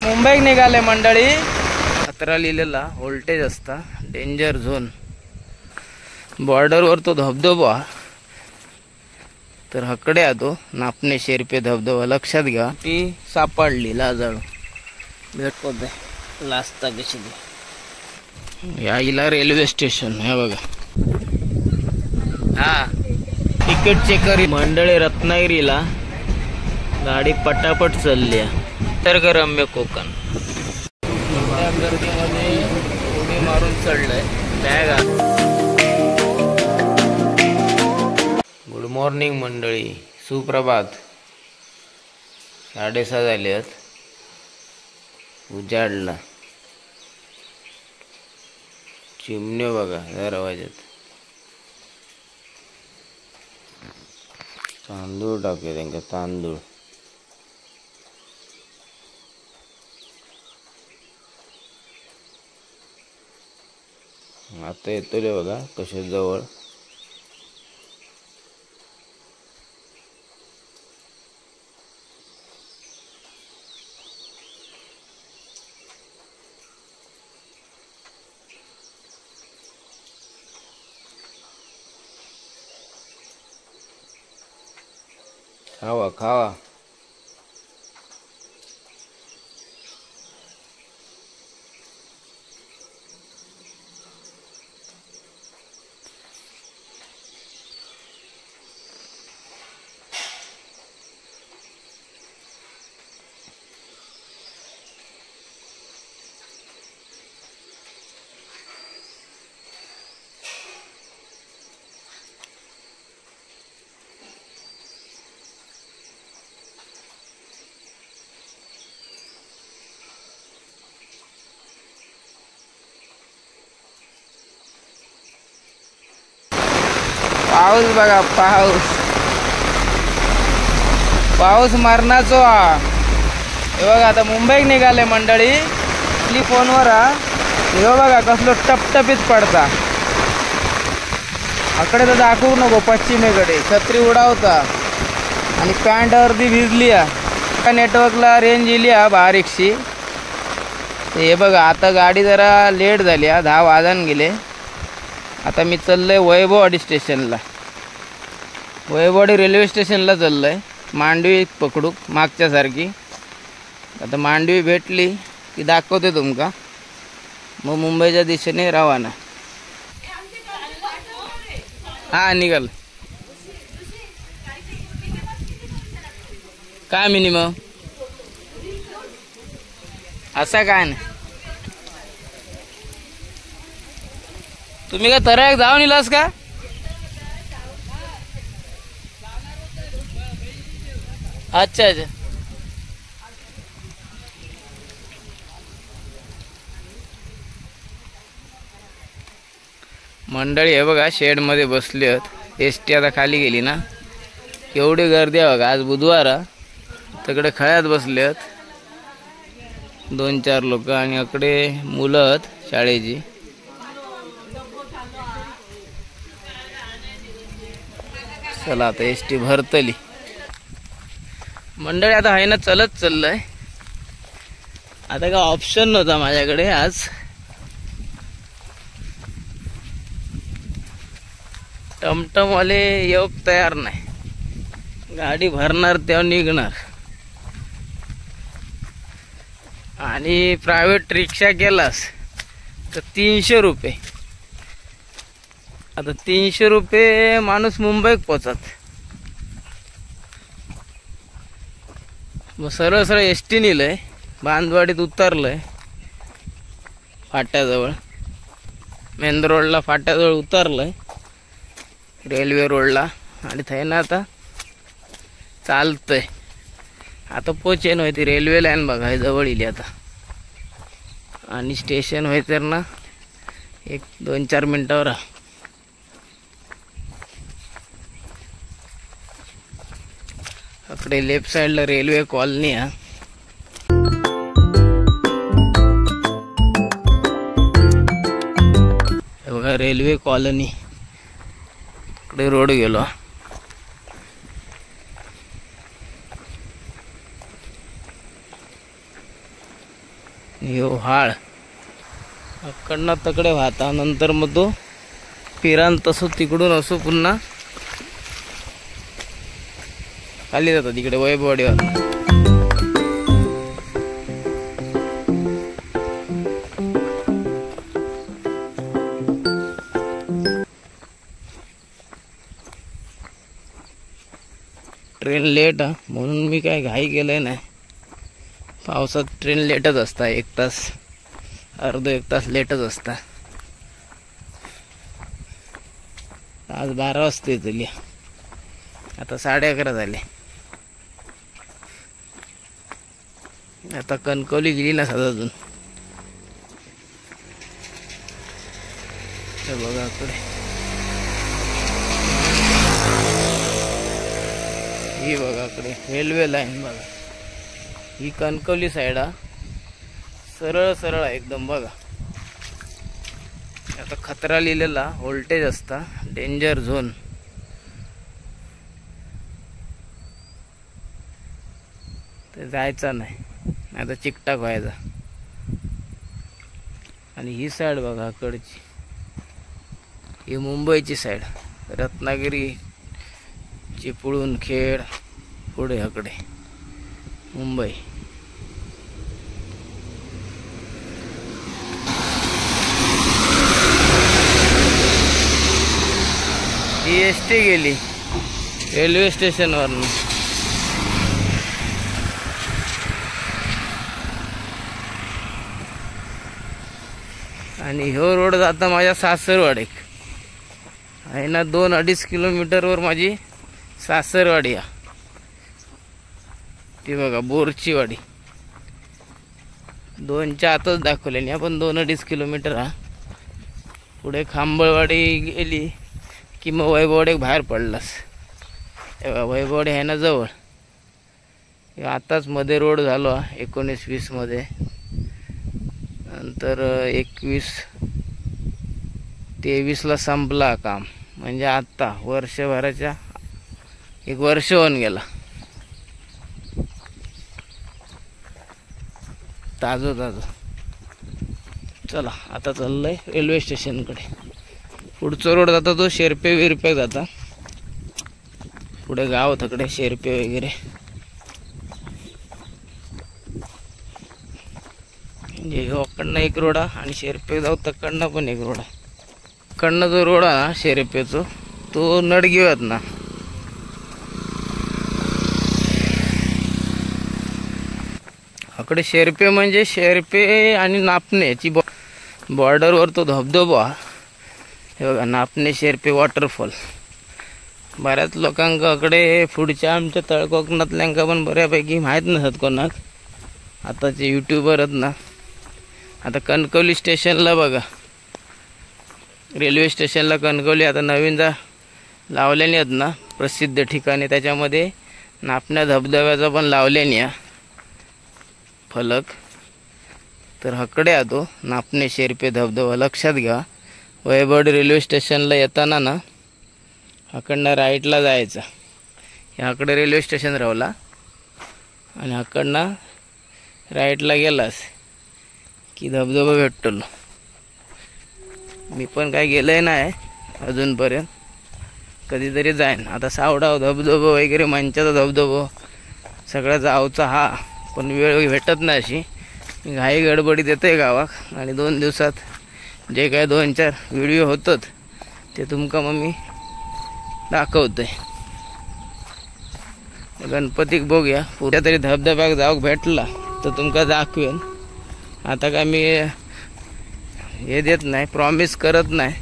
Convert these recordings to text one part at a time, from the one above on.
मुंबईक निघाले मंडळी. खतरा लिहिलेला व्होल्टेज असता, डेंजर झोन. बॉर्डरवर तो धबधबा, तर हकडे तो नापणे शेरपे धबधबा, लक्षात घ्या. ती सापडली लाजाळू भेटतो लाजता कशी ती. या इला रेल्वे स्टेशन हे बघा. हा तिकीट चेकर मंडळी. रत्नागिरीला गाडी पटापट चालली आहे. निसर्गरम्य कोकण. गर्दीमध्ये उडी मारून चढलंय बॅग. गुड मॉर्निंग मंडळी, सुप्रभात. 6:30 झाले आहेत. उजाडला. चिमणे बघा दरवाज्यात. तांदूळ टाकले त्यांना, तांदूळ. आता येतो रे बघा कसे जवळ. खावा खावा. पाऊस बघा, पाऊस पाऊस मरणाचो. हे बघा आता मुंबईक निघाले मंडळी. आपली फोनवर हे बघा कसलो टपटपीत पडता. आकडे तर दाखवू नको, पश्चिमेकडे छत्री उडावता आणि पॅन्ट अर्धी भिजली. का नेटवर्कला रेंज इली हा बारीकशी. हे बघा आता गाडी जरा लेट झाली हा, 10 वाजून गेले. आता मी चाललोय वैभववाडी स्टेशनला, वैभववाडी रेल्वे स्टेशनला चाललोय. मांडवी पकडू मागच्यासारखी. आता मांडवी भेटली की दाखवते तुमका, मग मुंबईच्या दिशेने रवाना. हा निघाल काय मिनिमम असा काय नाही. तुम्ही काय तराक जाऊन इलास का? अच्छा अच्छा. मंडळी हे बघा शेड मध्ये बसली आहेत. एस टी आता खाली गेली ना, एवढी गर्दी आहे बघा. आज बुधवार, तिकडे खळ्यात बसले आहेत 2-4 लोक आणि इकडे मुलं आहेत शाळेची. चला आता एस टी भरतली मंडळी. आता आहे ना चलत चाललंय. आता काय ऑप्शन नव्हता माझ्याकडे आज. टमटमवाले येऊक तयार नाही, गाडी भरणार तेव्हा निघणार. आणि प्रायव्हेट रिक्षा केलास तर 300 रुपये. आता 300 रुपये माणूस मुंबईत पोचत. मग सरळ सरळ एस टी नेलंय, बांदवाडीत उतरलंय फाट्याजवळ, मेन रोडला फाट्याजवळ उतरलंय रेल्वे रोडला. आणि थंय ना आता चालतंय. आता पोचेन होय ती रेल्वे लाईन बघा जवळ इली आता. आणि स्टेशन होय तर ना 1-2-4 मिनटावर. अकडे लेफ्ट साईडला रेल्वे कॉलनी आहे. बघा रेल्वे कॉलनी, इकडे रोड गेलो. ह्यो व्हाळ अकडनं तकडे वाहता, नंतर मग तो पिरान तसं तिकडून असो पुन्हा खाली जातो तिकडे वैभववाडीवर. ट्रेन लेट हा म्हणून मी काय घाई केलं नाही. पावसात ट्रेन लेटच असता, एक तास अर्धा एक तास लेटच असता. आज 12 वाजता येतली, आता 11:30 झाले. आता कणकवली गेली ना अजून. बघा इकडे ही बघा इकडे रेल्वे लाईन बघा, ही कणकवली साईड हा, सरळ सरळ आहे एकदम बघा. आता खतरा लिहिलेला व्होल्टेज असता, डेंजर झोन. ते जायचा नाही, आता चिकटाक व्हायचा. आणि ही साईड बघा कडची, ही मुंबईची साईड, रत्नागिरी चिपळूण खेड पुढे हकडे मुंबई. ही एस टी गेली रेल्वे स्टेशनवरनं. आणि ह्यो रोड जाता माझ्या सासरवाडीक आहे ना, 2-2.5 किलोमीटरवर माझी सासरवाडी आहे. ती बघा बोरची वाडी, 2च्या आतच दाखवलेली आपण, 2-2.5 किलोमीटर हा. पुढे खांबळवाडी गेली की मग वैभववाडी बाहेर पडलास. वैभववाडी आहे ना जवळ. आताच मध्ये रोड झालो 19-20 मध्ये, नंतर 21-23ला संपला काम, म्हणजे आत्ता वर्षभराच्या एक वर्ष होऊन गेला. ताजं ताजं. चला आता चाललंय रेल्वे स्टेशनकडे. पुढचा रोड जाता तो शेरपे विरपे जाता, पुढे गाव तकडे शेरपे वगैरे. म्हणजे ह्यो कडनं एक रोड आणि शेरपे जाऊ तकडनं पण एक रोड आहे. कडनं जो रोड आहे ना शेरपेचो तो नडगेवात ना. अकडे शेरपे म्हणजे शेरपे आणि नापण्याची बॉर्डरवर तो धबधबा. हे बघा नापणे शेरपे वॉटरफॉल. बऱ्याच लोकांकडे पुढच्या आमच्या तळकोकणातल्यांका पण बऱ्यापैकी माहीत नसत कोणाक, आताचे यूट्यूबर आहेत ना. आता कणकवली स्टेशनला बघा, रेल्वे स्टेशनला कणकवली आता नवीन जा लावल्याने आहेत ना प्रसिद्ध ठिकाणी, त्याच्यामध्ये नापण्या धबधब्याचा पण लावल्याने आहे फलक. तर हकडे आहे तो नापणे शेरपे धबधबा, लक्षात घ्या. वैभववाडी रेल्वे स्टेशनला येताना ना हकडनं राईटला जायचं, ह्याकडे रेल्वे स्टेशन रावला आणि हकडनं राईटला गेलास की धबधबा भेटतो. मी पण काय गेलं नाही अजूनपर्यंत, कधीतरी जाईन. आता सावडाव धबधबा वगैरे मंचाचा धबधबा सगळा जावचा हा, पण वेळ भेटत नाही अशी घाई गडबडीत येते गावात. आणि 2 दिवसात जे काय 2-4 व्हिडिओ होतात ते तुमका मग मी दाखवतोय. गणपतीक बघूया, पुढे तरी धबधब्याक जाऊक भेटला तर तुमका दाखवेन. आता काय मी हे देत नाही, प्रॉमिस करत नाही.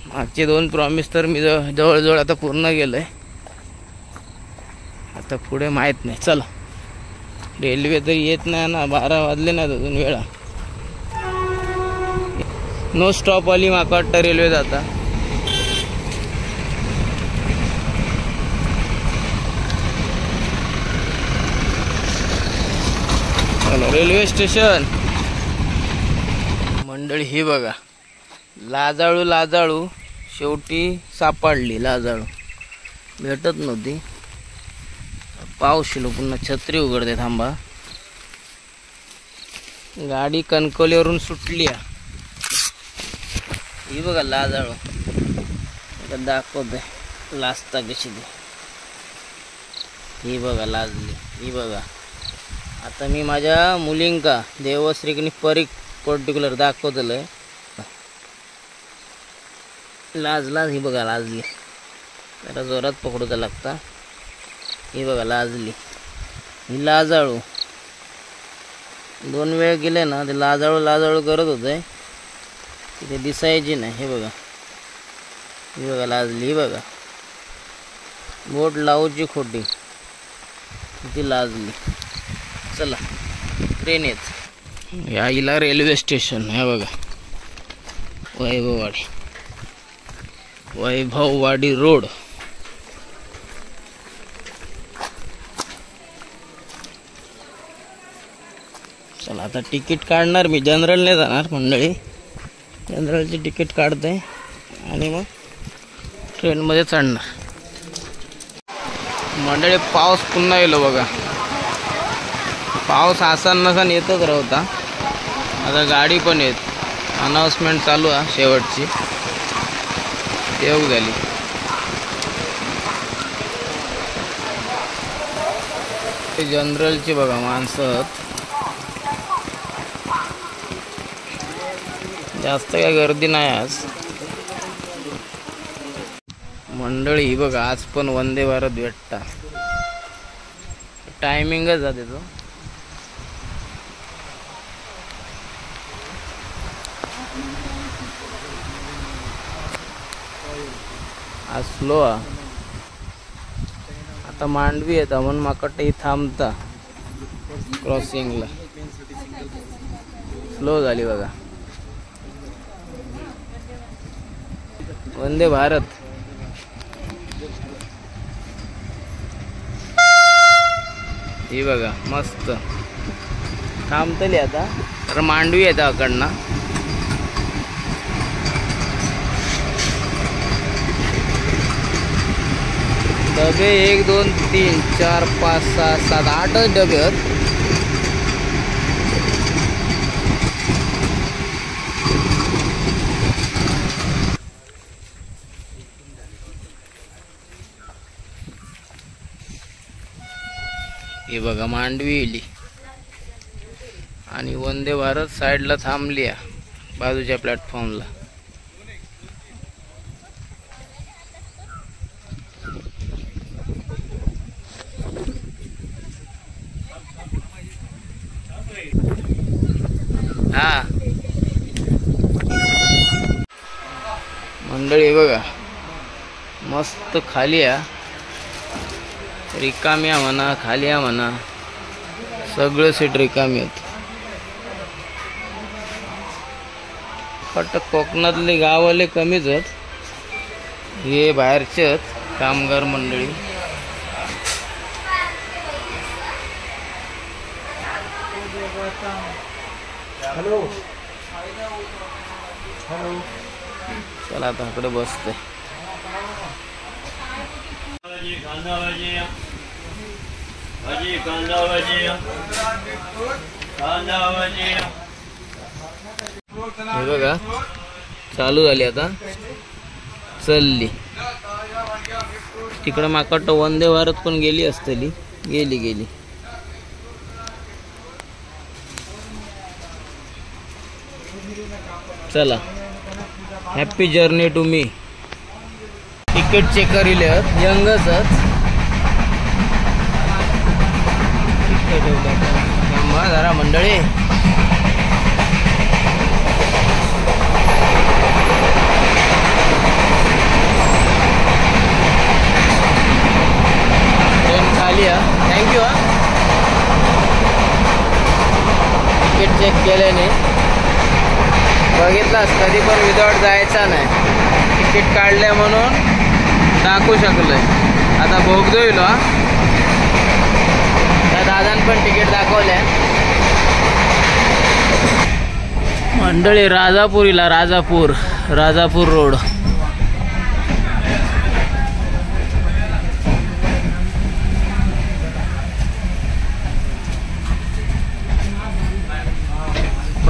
मागचे 2 प्रॉमिस तर मी जवळजवळ आता पूर्ण केलं आहे, आता पुढे माहीत नाही. चला रेल्वे तर येत नाही ना, 12 वाजले ना अजून वेळा. नो स्टॉप आली माका वाटतं रेल्वे जाता. चला रेल्वे स्टेशन. मंडळी ही बघा लाजाळू लाजाळू शेवटी सापडली. लाजाळू भेटत नव्हती. पाऊस शिलो, पुन्हा छत्री उघडते थांबा. गाडी कणकवलीवरून सुटली आहे. ही बघा लाजाळू, दाखवते लाजता कशी ती. ही बघा लाजली, ही बघा. आता मी माझ्या मुलींका देवश्रीकनी परीक पर्टिक्युलर दाखवतलं. लाज लाज, ही बघा लाजली. जरा जोरात पकडूचा लागता. ही बघा लाजली, ही लाजाळू. दोन वेळ गेले ना ते लाजाळू लाजाळू करत होते, तिथे दिसायची नाही. हे बघा, ही बघा लाजली, ही बघा. बोट लावूची खोटी, ती लाजली. चला ट्रेन येत या इला रेल्वे स्टेशन. हे बघा वैभववाडी, वैभववाडी रोड. चला आता तिकीट काढणार मी, जनरलने जाणार मंडळी. जनरलची तिकीट काढते आणि मग ट्रेनमध्ये चढणार. मंडळी पाऊस पुन्हा येलो बघा. पाऊस आसान नसान येतच राहता. आता गाडी पण येत, अनाऊन्समेंट चालू आहे शेवटची. येऊ झाली. जनरलची बघा माणसं, जास्त काय गर्दी नाही आज मंडळी. बघा आज पण वंदे भारत भेटता, टायमिंगच जाते तो. आज स्लो. आता मांडवी येता म्हणून माका थांबता क्रॉसिंगला. स्लो झाली बघा वंदे भारत. ही बघा मस्त थांबतली आता. तर मांडवी येता अकडनं. डबे 1 2 3 4 5 6 7 8 डबे आहेत. हे बघा मांडवी इली आणि वंदे भारत साईडला थांबली आहे बाजूच्या प्लॅटफॉर्मला. हा मंडळी बघा मस्त खाली आहे, रिकामी म्हणा खाली म्हणा, सगळं सीट रिकामी आहेत. फक्त कोकणातले गाववाले कमीच आहेत, हे बाहेरचे आहेत कामगार मंडळी. हॅलो हॅलो, चला आता इकडे बसते. कांदा भाजी, भाजी कांदा भाजी, कांदा भाजी. हे बघा चालू झाली आता, चलली. तिकडे माकड वंदे भारत पण गेली असतली, गेली गेली. चला happy journey to me. Ticket checker इले यंगच. थांबा जरा मंडळी. ट्रेन खाली हा, thank you. हा तिकीट चेक केल्याने बघितलास, कधी पण विदाउट जायचा नाही. तिकीट काढले म्हणून दाखवू शकलोय. आता भोगदो येलो. हा त्या दादान पण तिकीट दाखवले. मंडळी राजापुरीला, राजापूर, राजापूर रोड.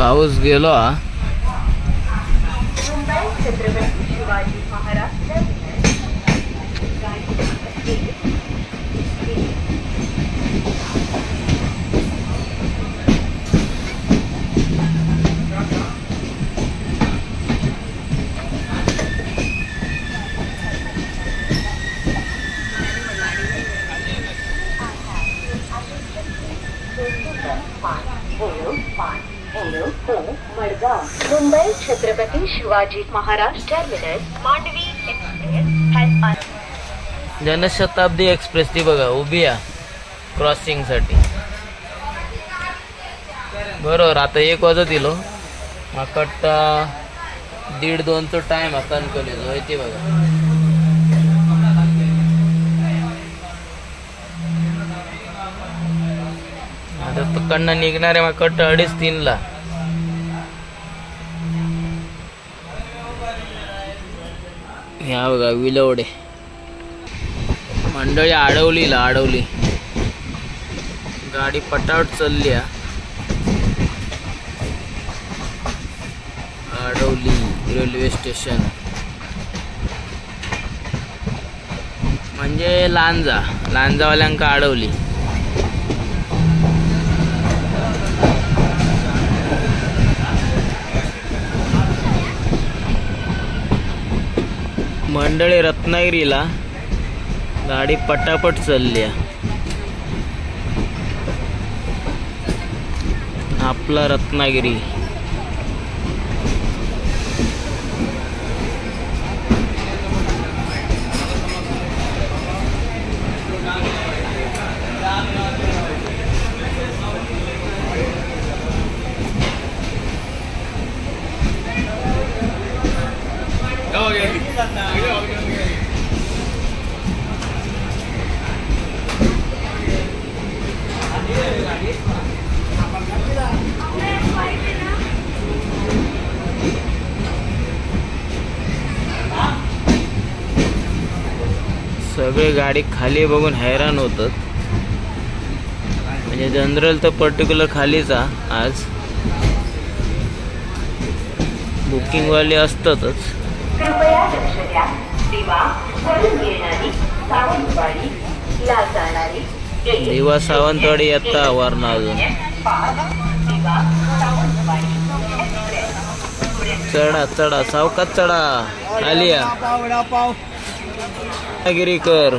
पाऊस गेलो हा. Mumbai Chhatrapati Shivaji Maharaj terminus Mandvi express. Janshatabdi express ती बघा उभी आहे क्रॉसिंग साठी. बरोबर आता 1 वाजत इलो, म्हाका 1:30-2 चो टाइम हा कणकवलीचो. हय ती बघा. आता तिकडनं निघणार आहे म्हाका 3:30 ला. ह्या बघा विलवडे मंडळी आडवलीला आडवली. गाडी पटापट चालली आहे. आडवली रेल्वे स्टेशन म्हणजे लांजा, लांजावाल्यांका आडवली. मंडळी रत्नागिरीला गाडी पटापट चालली आहे. आपला रत्नागिरी. सगळे गाडी खाली बघून हैराण होतात. म्हणजे जनरल तर पर्टिक्युलर खालीच आज बुकिंगवाले असतातच. कृपया लक्ष द्या. दिवा वरून येणारी सावंतवाडी ला जाणारी दिवा सावंतवाडी येता वरना अजून. चढा चढा सावकाश चढा. आलिया गिरीकर.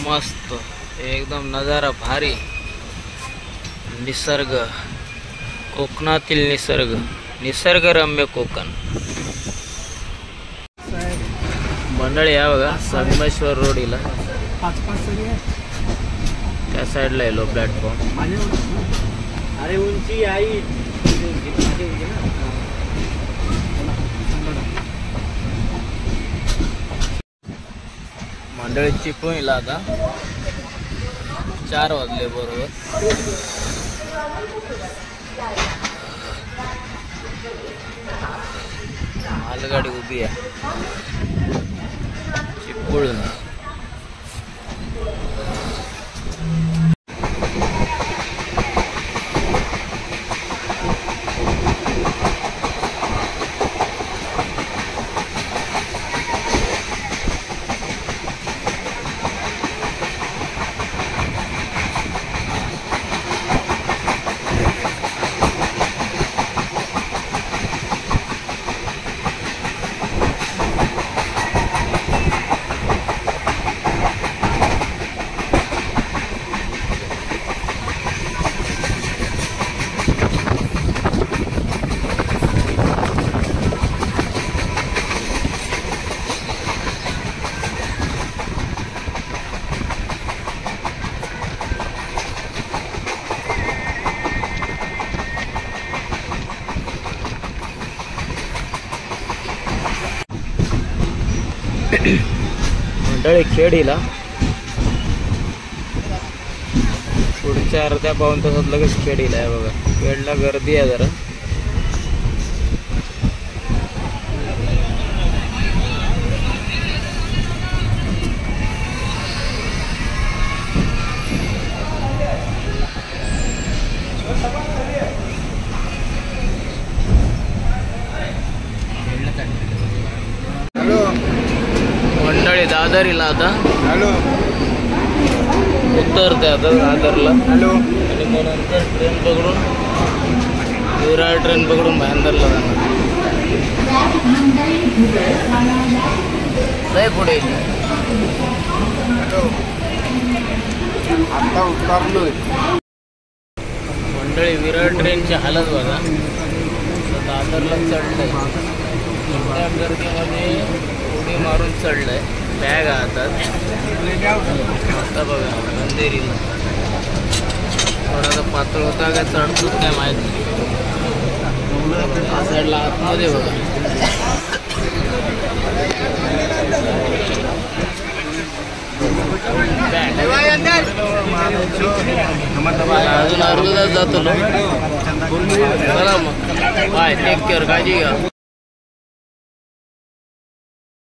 मस्त एकदम नजारा भारी. निसर्ग, कोकणातील निसर्ग, निसर्गरम्य कोकण. मंडळी या बघा संगमेश्वर रोडीला त्या साईडला येलो प्लॅटफॉर्म. अरे उंची आई मंडळी चिपळूणला आता 4 वाजले बरोबर. मालगाडी उभी आहे चिपळूण. मंडळी खेडीला पुढच्या अर्ध्या पाऊण तासात लगेच खेडीला आहे बघा. खेडला गर्दी आहे जरा. मंडळी दादरीला आता हॅलो उतरते आता दादरला. हॅलो. आणि मग नंतर ट्रेन पकडून विरार ट्रेन पकडून भायंदरला जाणार. लय पुढे आता उतरलोय. मंडळी विरार ट्रेनची हालत बघा. दादरला चढलंय, एवढ्या गर्दीमध्ये उडी मारून चढलंय. बॅग हातात. आता बघा अंधेरीला थोडासा पातळ होता काय चढतो काय माहित नाही. त्या साईडला आतमध्ये बघा. अजून अर्धा तास जातो ना. चला मग बाय, टेक केअर, काळजी घ्या.